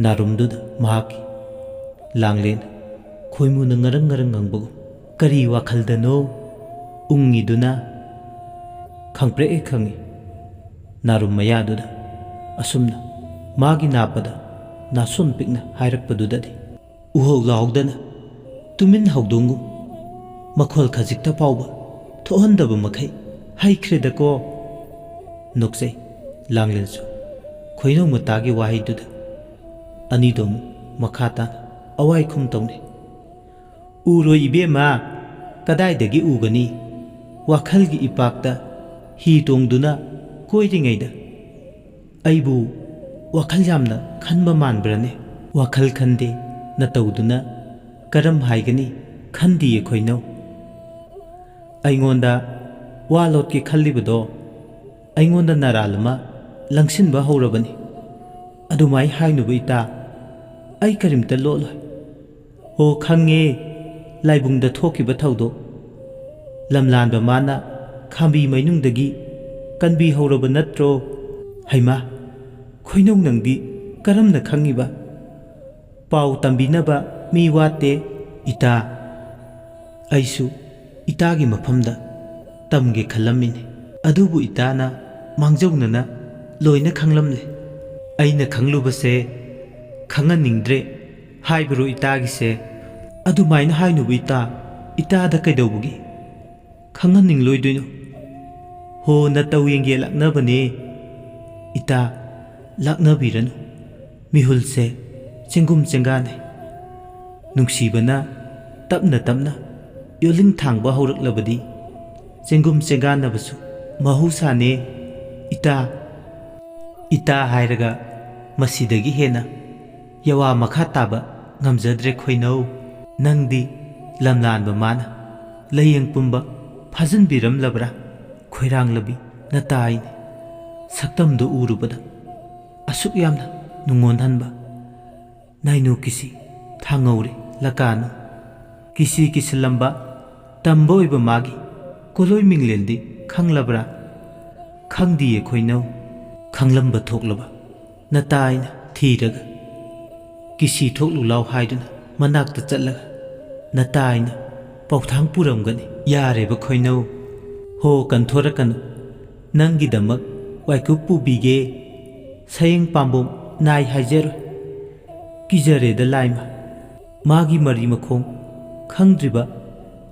ꯅꯥꯔꯨꯝꯗꯨꯗ ꯃꯍꯥꯛꯀꯤ ꯂꯥꯡꯂꯦꯟ ꯈꯣꯏꯃꯨꯅ ꯉꯔꯪ ꯉꯔꯪ ꯉꯪꯕꯒꯨꯝ, "ꯀꯔꯤ ꯋꯥꯈꯜꯗꯅꯣ ꯎꯪꯉꯤꯗꯨꯅ?" "ꯈꯪꯄ꯭ꯔꯦꯛ ꯍꯦꯛ ꯈꯪꯉꯤ꯫ ꯅꯥꯔꯨꯝ ꯃꯌꯥꯗꯨꯗ ꯑꯁꯨꯝꯅ ꯃꯥꯒꯤ ꯅꯥꯞꯄꯗ ꯅꯥꯁꯣꯟ ꯄꯤꯛꯅ ꯍꯥꯏꯔꯛꯄꯗꯨꯗꯗꯤ ꯎꯍꯧ ꯂꯥꯍꯧꯗꯅ ꯇꯨꯃꯤꯟ ꯍꯧꯗꯣꯡꯒꯨꯝ ꯃꯈꯣꯜ ꯈꯖꯤꯛꯇ ꯐꯥꯎꯕ ꯊꯣꯛꯍꯟꯗꯕ ꯃꯈꯩ ꯍꯩꯈ꯭ꯔꯦꯗꯀꯣ"꯫ ꯅꯣꯛꯆꯩ ꯂꯥꯡꯂꯦꯟꯁꯨ ꯈꯣꯏꯅꯧ ꯃꯇꯥꯒꯤ ꯋꯥꯍꯩꯗꯨꯗ꯫ ꯑꯅꯤꯗꯣ ꯑꯃꯨꯛ ꯃꯈꯥ ꯇꯥꯅ ꯑꯋꯥꯏ ꯈꯨꯝ ꯇꯧꯅꯩ꯫ "ꯎꯔꯣꯏ ꯏꯕꯦꯝꯃ, ꯀꯗꯥꯏꯗꯒꯤ ꯎꯒꯅꯤ? ꯋꯥꯈꯜꯒꯤ ꯏꯄꯥꯛꯇ ꯍꯤ ꯇꯣꯡꯗꯨꯅ ꯀꯣꯏꯔꯤꯉꯩꯗ ꯑꯩꯕꯨ ꯋꯥꯈꯜ ꯌꯥꯝꯅ ꯈꯟꯕ ꯃꯥꯟꯕ꯭ꯔꯅꯦ?" "ꯋꯥꯈꯜ ꯈꯟꯗꯦ" ꯅꯇꯧꯗꯨꯅ ꯀꯔꯝ ꯍꯥꯏꯒꯅꯤ? "ꯈꯟꯗꯤꯌꯦ ꯈꯣꯏꯅꯧ꯫ ꯑꯩꯉꯣꯟꯗ ꯋꯥ ꯂꯣꯠꯀꯦ ꯈꯜꯂꯤꯕꯗꯣ ꯑꯩꯉꯣꯟꯗ ꯅꯔꯥꯜ ꯑꯃ ꯂꯪꯁꯤꯟꯕ ꯍꯧꯔꯕꯅꯤ꯫ ꯑꯗꯨꯃꯥꯏ ꯍꯥꯏꯅꯨꯕ ꯏꯇꯥ, ꯑꯩ ꯀꯔꯤꯝꯇ ꯂꯣꯠꯂꯣꯏ꯫ ꯑꯣ, ꯈꯪꯉꯦ, ꯂꯥꯏꯕꯨꯡꯗ ꯊꯣꯛꯈꯤꯕ ꯊꯧꯗꯣꯛ꯫ ꯂꯝꯂꯥꯟꯕ ꯃꯥꯅ ꯈꯥꯝꯕꯤ ꯃꯩꯅꯨꯡꯗꯒꯤ ꯀꯟꯕꯤꯍꯧꯔꯕ ꯅꯠꯇ꯭ꯔꯣ? ꯍꯩꯃꯥ, ꯈꯣꯏꯅꯧ, ꯅꯪꯗꯤ ꯀꯔꯝꯅ ꯈꯪꯉꯤꯕ? ꯄꯥꯎ ꯇꯝꯕꯤꯅꯕ ꯃꯤ ꯋꯥꯠꯇꯦ, ꯏꯇꯥ꯫ ꯑꯩꯁꯨ ꯏꯇꯥꯒꯤ ꯃꯐꯝꯗ ꯇꯝꯒꯦ ꯈꯜꯂꯝꯃꯤꯅꯤ꯫ ꯑꯗꯨꯕꯨ ꯏꯇꯥꯅ ꯃꯥꯡꯖꯧꯅꯅ ꯂꯣꯏꯅ ꯈꯪꯂꯝꯂꯦ꯫ ꯑꯩꯅ ꯈꯪꯂꯨꯕꯁꯦ ꯈꯪꯍꯟꯅꯤꯡꯗ꯭ꯔꯦ ꯍꯥꯏꯕꯔꯣ ꯏꯇꯥꯒꯤꯁꯦ?" "ꯑꯗꯨꯃꯥꯏꯅ ꯍꯥꯏꯅꯨꯕ ꯏꯇꯥ, ꯏꯇꯥꯗ ꯀꯩꯗꯧꯕꯒꯤ ꯈꯪꯍꯟꯅꯤꯡꯂꯣꯏꯗꯣꯏꯅꯣ? ꯍꯣ, ꯅꯇꯧ ꯌꯦꯡꯒꯦ ꯂꯥꯛꯅꯕꯅꯦ ꯏꯇꯥ, ꯂꯥꯛꯅꯕꯤꯔꯅꯨ꯫ ꯃꯤꯍꯨꯜꯁꯦ ꯆꯦꯡꯒꯨꯝ ꯆꯦꯡꯒꯥꯅꯩ꯫ ꯅꯨꯡꯁꯤꯕꯅ ꯇꯞꯅ ꯇꯞꯅ ꯌꯣꯜꯂꯤꯡ ꯊꯥꯡꯕ ꯍꯧꯔꯛꯂꯕꯗꯤ ꯆꯦꯡꯒꯨꯝ ꯆꯦꯡꯒꯥꯟꯅꯕꯁꯨ ꯃꯍꯧꯁꯥꯅꯦ ꯏꯇꯥ꯫ ꯏꯇꯥ ꯍꯥꯏꯔꯒ ꯃꯁꯤꯗꯒꯤ ꯍꯦꯟꯅ ꯌꯋꯥ ꯃꯈꯥ ꯇꯥꯕ ꯉꯝꯖꯗ꯭ꯔꯦ ꯈꯣꯏꯅꯧ꯫ ꯅꯪꯗꯤ ꯂꯝꯂꯥꯟꯕ ꯃꯥꯅ ꯂꯥꯏꯌꯦꯡ ꯄꯨꯝꯕ ꯐꯥꯖꯤꯟꯕꯤꯔꯝꯂꯕ꯭ꯔꯥ? ꯈꯣꯏꯔꯥꯡꯂꯕꯤ ꯅꯇꯥꯏꯅꯦ꯫ ꯁꯛꯇꯝꯗꯨ ꯎꯔꯨꯕꯗ ꯑꯁꯨꯛ ꯌꯥꯝꯅ ꯅꯨꯡꯉꯣꯟꯍꯟꯕ ꯅꯥꯏꯅꯨ ꯀꯤꯁꯤ ꯊꯥꯡꯉꯧꯔꯦ ꯂꯀꯥꯅꯨ꯫ ꯀꯤꯁꯤ ꯀꯤꯁꯤꯜꯂꯝꯕ ꯇꯝꯕ ꯑꯣꯏꯕ ꯃꯥꯒꯤ ꯀꯣꯂꯣꯏ ꯃꯤꯡꯂꯦꯟꯗꯤ ꯈꯪꯂꯕ꯭ꯔꯥ? ꯈꯪꯗꯤꯌꯦ ꯈꯣꯏꯅꯧ꯫ ꯈꯪꯂꯝꯕ ꯊꯣꯛꯂꯕ ꯅꯇꯥꯏꯅ ꯊꯤꯔꯒ ꯀꯤꯁꯤ ꯊꯣꯛꯂꯨ ꯂꯥꯎ ꯍꯥꯏꯗꯨꯅ ꯃꯅꯥꯛꯇ ꯆꯠꯂꯒ ꯅꯇꯥꯏꯅ ꯄꯥꯎꯊꯥꯡ ꯄꯨꯔꯝꯒꯅꯤ꯫ "ꯌꯥꯔꯦꯕ ꯈꯣꯏꯅꯧ, ꯍꯣ ꯀꯟꯊꯣꯔꯛꯀꯅꯨ꯫ ꯅꯪꯒꯤꯗꯃꯛ ꯋꯥꯏꯀꯨꯞ ꯄꯨꯕꯤꯒꯦ꯫ ꯁꯌꯦꯡ ꯄꯥꯝꯕꯣꯝ ꯅꯥꯏ ꯍꯥꯏꯖꯔꯣꯏ꯫ ꯀꯤꯖꯔꯦꯗ ꯂꯥꯏꯃ꯫ ꯃꯥꯒꯤ ꯃꯔꯤ ꯃꯈꯣꯡ ꯈꯪꯗ꯭ꯔꯤꯕ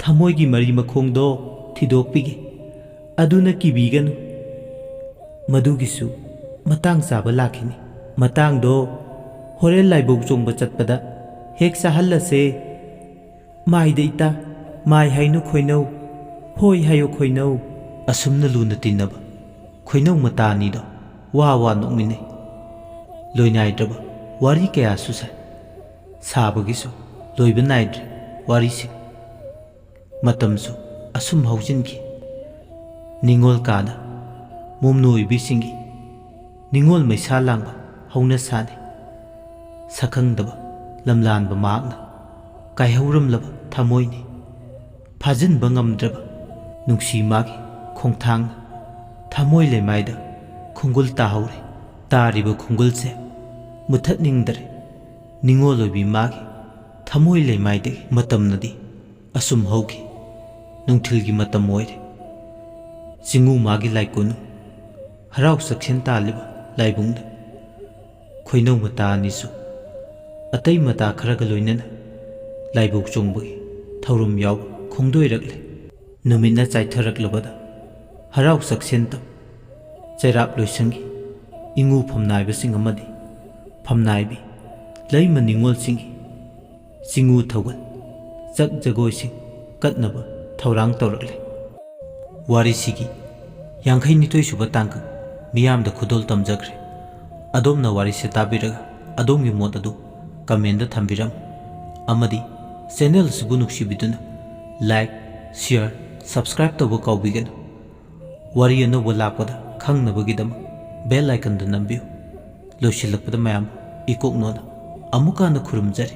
ꯊꯃꯣꯏꯒꯤ ꯃꯔꯤ ꯃꯈꯣꯡꯗꯣ ꯊꯤꯗꯣꯛꯄꯤꯒꯦ꯫ ꯑꯗꯨꯅ ꯀꯤꯕꯤꯒꯅꯨ꯫ ꯃꯗꯨꯒꯤꯁꯨ ꯃꯇꯥꯡ ꯆꯥꯕ ꯂꯥꯛꯈꯤꯅꯤ꯫ ꯃꯇꯥꯡꯗꯣ ꯍꯣꯔꯦꯟ ꯂꯥꯏꯕꯧ ꯆꯣꯡꯕ ꯆꯠꯄꯗ ꯍꯦꯛ ꯆꯥꯍꯜꯂꯁꯦ꯫" "ꯃꯥꯏꯗ ꯏꯇꯥ, ꯃꯥꯏ ꯍꯥꯏꯅꯨ ꯈꯣꯏꯅꯧ, ꯍꯣꯏ ꯍꯥꯏꯌꯨ ꯈꯣꯏꯅꯧ꯫" ꯑꯁꯨꯝꯅ ꯂꯨꯅ ꯇꯤꯟꯅꯕ ꯈꯣꯏꯅꯧ ꯃꯇꯥ ꯑꯅꯤꯗꯣ ꯋꯥ ꯋꯥ ꯅꯣꯛꯃꯤꯟꯅꯩ꯫ ꯂꯣꯏꯅꯥꯏꯗ꯭ꯔꯕ ꯋꯥꯔꯤ ꯀꯌꯥꯁꯨ ꯁꯥꯏ꯫ ꯁꯥꯕꯒꯤꯁꯨ ꯂꯣꯏꯕ ꯅꯥꯏꯗ꯭ꯔꯦ ꯋꯥꯔꯤꯁꯤꯡ꯫ ꯃꯇꯝꯁꯨ ꯑꯁꯨꯝ ꯍꯧꯖꯤꯟꯈꯤ꯫ ꯅꯤꯉꯣꯜ ꯀꯥꯅ ꯃꯣꯝꯅ ꯑꯣꯏꯕꯤꯁꯤꯡꯒꯤ ꯅꯤꯉꯣꯜ ꯃꯩꯁꯥ ꯂꯥꯡꯕ ꯍꯧꯅ ꯁꯥꯅꯤ꯫ ꯁꯛꯈꯪꯗꯕ ꯂꯝꯂꯥꯟꯕ ꯃꯍꯥꯛꯅ ꯀꯥꯏꯍꯧꯔꯝꯂꯕ ꯊꯃꯣꯏꯅꯤ꯫ ꯐꯥꯖꯤꯟꯕ ꯉꯝꯗ꯭ꯔꯕ ꯅꯨꯡꯁꯤ ꯃꯥꯒꯤ ꯈꯣꯡꯊꯥꯡꯅ ꯊꯃꯣꯏ ꯂꯩꯃꯥꯏꯗ ꯈꯣꯡꯒꯨꯜ ꯇꯥꯍꯧꯔꯦ꯫ ꯇꯥꯔꯤꯕ ꯈꯣꯡꯒꯨꯜꯁꯦ ꯃꯨꯊꯠꯅꯤꯡꯗ꯭ꯔꯦ꯫ ꯅꯤꯉꯣꯜ ꯑꯣꯏꯕꯤ ꯃꯥꯒꯤ ꯊꯃꯣꯏ ꯂꯩꯃꯥꯏꯗꯒꯤ꯫ ꯃꯇꯝꯅꯗꯤ ꯑꯁꯨꯝ ꯍꯧꯈꯤ꯫ ꯅꯨꯡꯊꯤꯜꯒꯤ ꯃꯇꯝ ꯑꯣꯏꯔꯦ꯫ ꯆꯤꯡꯉꯨ ꯃꯥꯒꯤ ꯂꯥꯏꯀꯣꯅꯨꯡ, ꯍꯔꯥꯎ ꯆꯥꯛꯁꯦꯟ ꯇꯥꯜꯂꯤꯕ ꯂꯥꯏꯕꯨꯡꯗ ꯈꯣꯏꯅꯧ ꯃꯇꯥ ꯑꯅꯤꯁꯨ ꯑꯇꯩ ꯃꯇꯥ ꯈꯔꯒ ꯂꯣꯏꯅꯅ ꯂꯥꯏꯕꯧ ꯆꯣꯡꯕꯒꯤ ꯊꯧꯔꯝ ꯌꯥꯎꯕ ꯈꯣꯡꯗꯣꯏꯔꯛꯂꯦ꯫ ꯅꯨꯃꯤꯠꯅ ꯆꯥꯏꯊꯔꯛꯂꯕꯗ ꯍꯔꯥꯎ ꯆꯥꯛꯁꯦꯟ ꯇꯝ ꯆꯩꯔꯥꯛ ꯂꯣꯏꯁꯪꯒꯤ ꯏꯉꯨ ꯐꯝꯅꯥꯏꯕꯁꯤꯡ ꯑꯃꯗꯤ ꯐꯝꯅꯥꯏꯕꯤ ꯂꯩꯃ ꯅꯤꯉꯣꯜꯁꯤꯡꯒꯤ ꯆꯤꯡꯉꯨ ꯊꯧꯒꯜ, ꯆꯛ ꯖꯒꯣꯏꯁꯤꯡ ꯀꯠꯅꯕ ꯊꯧꯔꯥꯡ ꯇꯧꯔꯛꯂꯤ꯫ ꯋꯥꯔꯤꯁꯤꯒꯤ ꯌꯥꯡꯈꯩ ꯅꯤꯊꯣꯏ ꯁꯨꯕ ꯇꯥꯡꯀꯛ ꯃꯤꯌꯥꯝꯗ ꯈꯨꯗꯣꯜ ꯇꯝꯖꯈ꯭ꯔꯦ꯫ ꯑꯗꯣꯝꯅ ꯋꯥꯔꯤꯁꯤ ꯇꯥꯕꯤꯔꯒ ꯑꯗꯣꯝꯒꯤ ꯃꯣꯠ ꯑꯗꯨ comment ꯊꯝꯕꯤꯔꯝꯃꯨ꯫ ꯑꯃꯗꯤ channel ꯑꯁꯤꯕꯨ ꯅꯨꯡꯁꯤꯕꯤꯗꯨꯅ like, share, subscribe ꯇꯧꯕ ꯀꯥꯎꯕꯤꯒꯅꯨ꯫ ꯋꯥꯔꯤ ꯑꯅꯧꯕ ꯂꯥꯛꯄꯗ ꯈꯪꯅꯕꯒꯤꯗꯃꯛ bell icon ꯗꯨ ꯅꯝꯕꯤꯌꯨ꯫ ꯂꯣꯏꯁꯤꯜꯂꯛꯄꯗ ꯃꯌꯥꯝ ꯏꯀꯣꯛꯅꯣꯅ ꯑꯃꯨꯛꯀ ꯍꯟꯅ ꯈꯨꯔꯨꯝꯖꯔꯤ꯫